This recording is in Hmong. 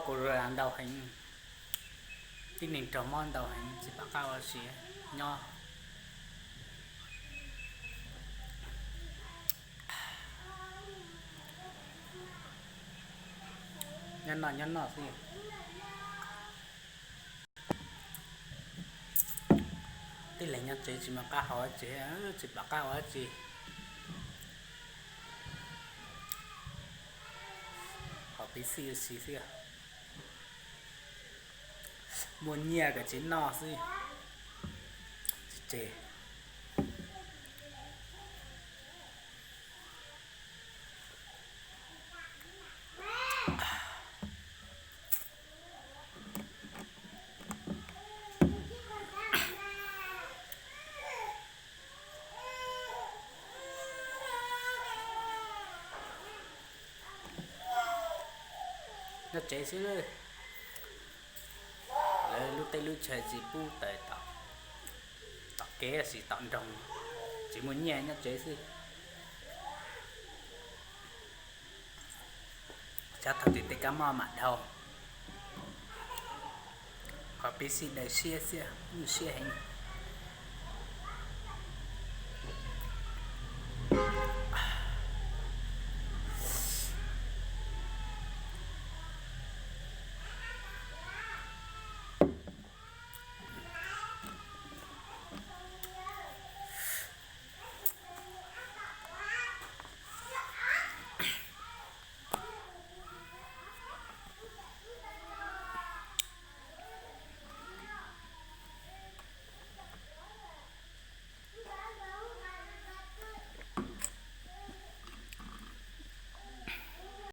Corona ntau heev, tib neeg raug mob ntau heev tsis pom qab ua si, nyob nyob noj nyob noj xwb. Tib leeg nyob tsev tsis muaj qab hau dab tsi, tsis pom qab ua dab tsi, hauv pib xij ua si xwb, muaj nyiaj kom tsis noj xwb, tsis tseg. Nyob tsev xwb, lawv lub teb lub chaw tsis pub tawm tom kev, tsis tom nroog, tsis muaj nyiaj, nyob tsev xwb. Tsam thaum twg tej kab mob mam dhau, hauv pib xij daws siab xwb, nyuaj siab heev.